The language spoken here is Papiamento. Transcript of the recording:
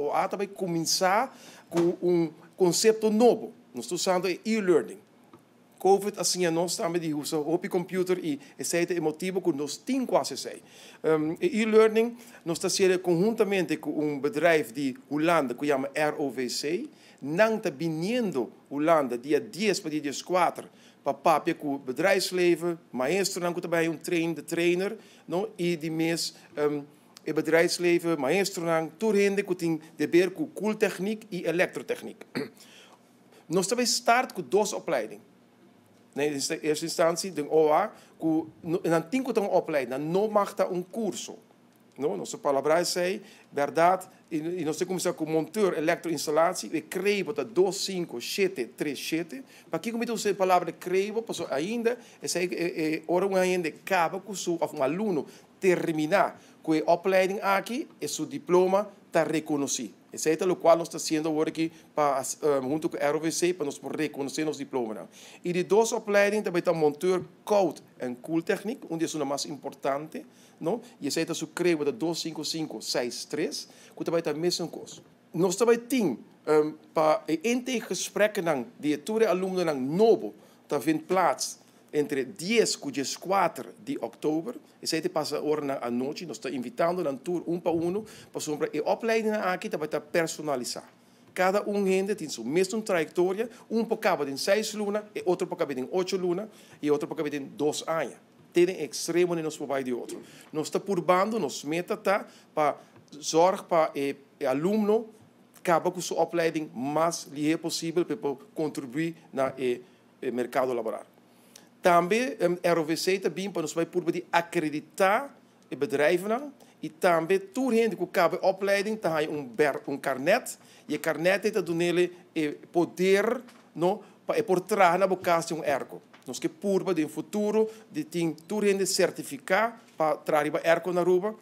OA tambe kuminsá ku un konsepto nobo. Nos ta usando e-learning. Covid a siña nos tambe di usa hopi computer i esei ta e motibu ku nos tin ku hasi esei. E-learning nos ta hasié konhuntamente ku un bedrijf di Hulanda ku yama ROVC. Nan ta biniendo Hulanda dia 10 pa dia 14 pa papia ku bedrijfsleven, maestronan ku tambe un train de trainer, no? I di mes e bedrijfsleven, maestronan, tur hende ku tin di ber ku koeltechniek i elektrotechniek. Nos tambe start ku dos opleiding. Na eerste instantie, de OA, ku nan tin ku un opleiding, nan no mag ta un kurso. No, nos palabra esei, berdat, i nos a kuminsá ku monteur elektroinstallatie, e crebo ta 2, 5, 7, 3, 7. Pakiko mi ta usa e palabra crebo? Pasobra ainda, esei e ora un hende kaba ku su, òf un alumno terminá ku e opleiding aki, e su diploma ta rekonosí. Esei ta loke nos ta hasiendo awor aki pa, huntu ku ROVC, pa nos rekonosé nos diploma. I di dos opleiding tambe ta monteur koud en koeltechniek, un di e mas importante, no? I esei ta su crebo ta 25563, ku tambe ta mesun kos. Nos tambe tin pa intakegesprekken di tur alumnonan nobo ta vindt plaats entre 10 i 4 di òktober. Esei ta pasa ora na anochi, nos ta invitando nan tur un pa un, pasobra e opleiding aki tambe ta personalisá. Kada un hende tin su mesun trayektoria, un por kaba den 6 luna, i otro por kaba den 8 luna, i otro por kaba den 2 aña. Tin ekstremo i nos por di otro. Nos ta purbando, nos meta ta pa zorg pa e alumno kaba ku su opleiding mas lihé posibel pa kontribuí na e merkado laboral. Tambe ROVC tambe pa nos bai purba di akreditá e bedrijven i tambe tur hende ku kaba opleiding ta un carnet i e carnet ta dun'é e poder, no, pa e por traha na bo kas un airco. Nos ke purba den futuro di tin tur hende sertifiká pa traha airco na Aruba.